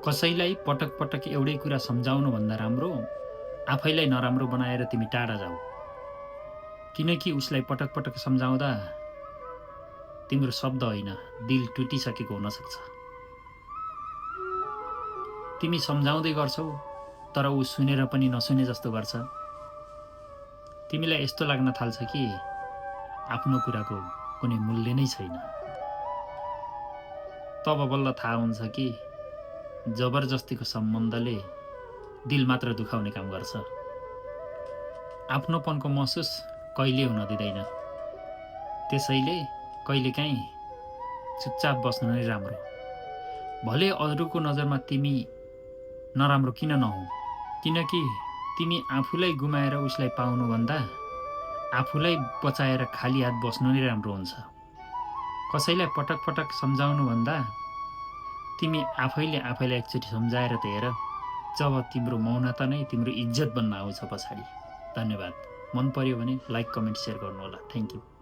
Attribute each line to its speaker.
Speaker 1: कसैलाई पटक पटक एउटै कुरा सम्झाउनुभन्दा राम्रो आफैलाई नराम्रो बनाएर तिमी टाढा जाऊ। किनकि उसलाई पटक पटक सम्झाउँदा तिम्रो शब्द होइन दिल टुटिसकेको हुनसक्छ। तिमी सम्झाउँदै गर्छौ तर ऊ सुनेर पनि नसुने जस्तो गर्छ। तिमीलाई यस्तो लाग्न थाल्छ कि आफ्नो कुराको कुनै मूल्य नै छैन। तब बल्ल थाहा हुन्छ कि जबरजस्तीको सम्बन्धले दिल मात्र दुखाउने काम गर्छ। आफ्नोपनको महसुस कहिले हुन दिँदैन। त्यसैले कहिलेकाहीँ चुपचाप बस्नु नै राम्रो। भले अरूको नजरमा तिमी नराम्रो किन नहौ, किनकि तिमी आफूलाई गुमाएर उसलाई पाउनुभन्दा आफूलाई बचाएर खाली हात बस्नु नै राम्रो हुन्छ। कसैलाई पटक पटक सम्झाउनुभन्दा तिमी आफैले आफैलाई एकचोटि सम्झाएर त हेर, जब तिम्रो मौनता नै तिम्रो इज्जत बन्न आउँछ पछाडि। धन्यवाद। मन पर्यो भने लाइक, कमेन्ट, सेयर गर्नुहोला। Thank you.